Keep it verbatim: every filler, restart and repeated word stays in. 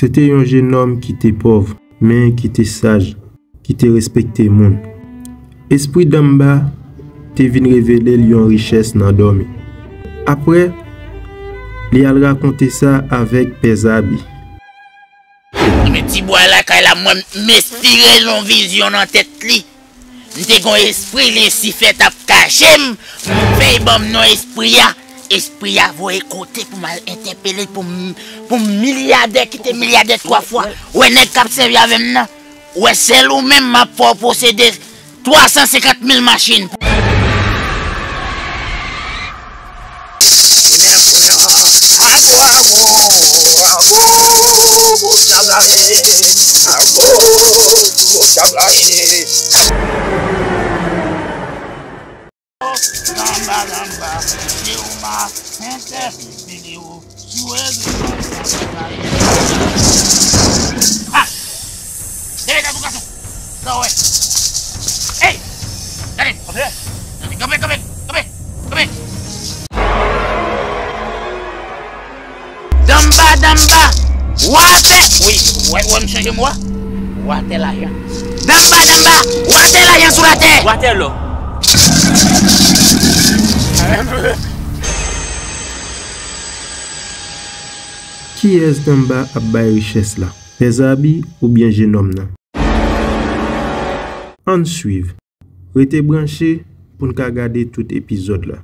Se te yon jenòm ki te pòv, men ki te saj, ki te respekte moun. Espri Danmba te vin revele l yon richès nan dòmi. Apre, li al rakonte sa avèk Pè Zabi. Men ti bwa lakay la, mwen m espire l yon vizyon nan tèt li. M te gon espri Lisifè t ap kache m, m fè l ban m non espri a. Espri a voye kote pou m al entèpele l, pou m, pou m milyadè kite milyadè twa fwa. Wè nèg k ap sèvi avè m nan. Wè sèl ou menm m ap fè w posede twa san senkant mil machin. Lanba, lanba, Jeoma, Sentè, Video, Sou rezo sosyo yo. Ha! Leve tèt ou, gason! Sa w wè? Ey! Gade! Kanpe! Kanpe, kanpe, kanpe! Kanpe! Kanpe! Danmba, Danmba! Watè! Wi, wè, wè m chanje mo a? Watè lajan. Danmba, Danmba! Watè lajan sou latè! Watè lò! Kiyès Danmba ap bay richès la? Pè Zabi oubyen jenòm nan? Ann swiv. Rete branche pou n ka gade tout epizòd la.